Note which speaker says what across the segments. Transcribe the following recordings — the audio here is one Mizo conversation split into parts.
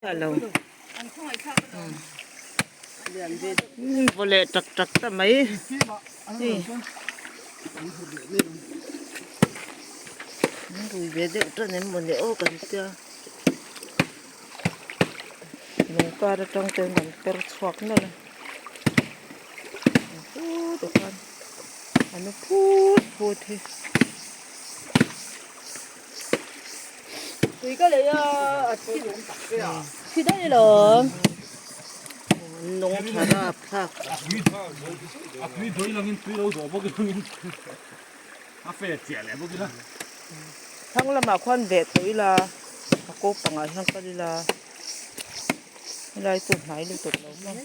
Speaker 1: Lo vaw leh tak tak ta mai hei an rui ve deuh tan em mawni aw kan tia lung kar atang chuan an per chhuak nawlh a phut ah khan an phut phut hi.
Speaker 2: Tui ka lei a, a thi thi daih alawm.
Speaker 1: Nung tha rap thlak.
Speaker 3: A tui dawih langin tui lo dawh bawk ilangin a fe chiah leh bawk ila.
Speaker 1: Thlang lamah khuan veh tawh ila a ko pangah hian kal ila helai chu hnai lutuk lo maw.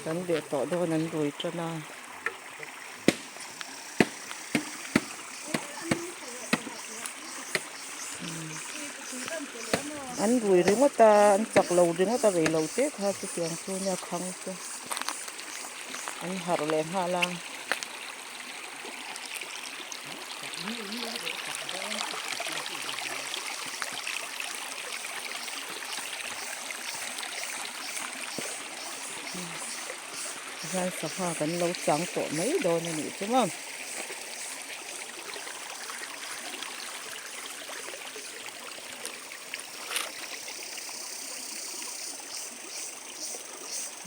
Speaker 1: Kan beh tawh dawn an rui tan a. An rui ringawt a an chak lo ringawt a rei lo te kha chutiang chu nia khang chu an harh leh nghal a. Hian sangha kan lo chang tawh mai dawn a nih chu maw.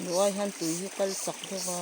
Speaker 1: Duh ai hian tui hi kal chak deuh a.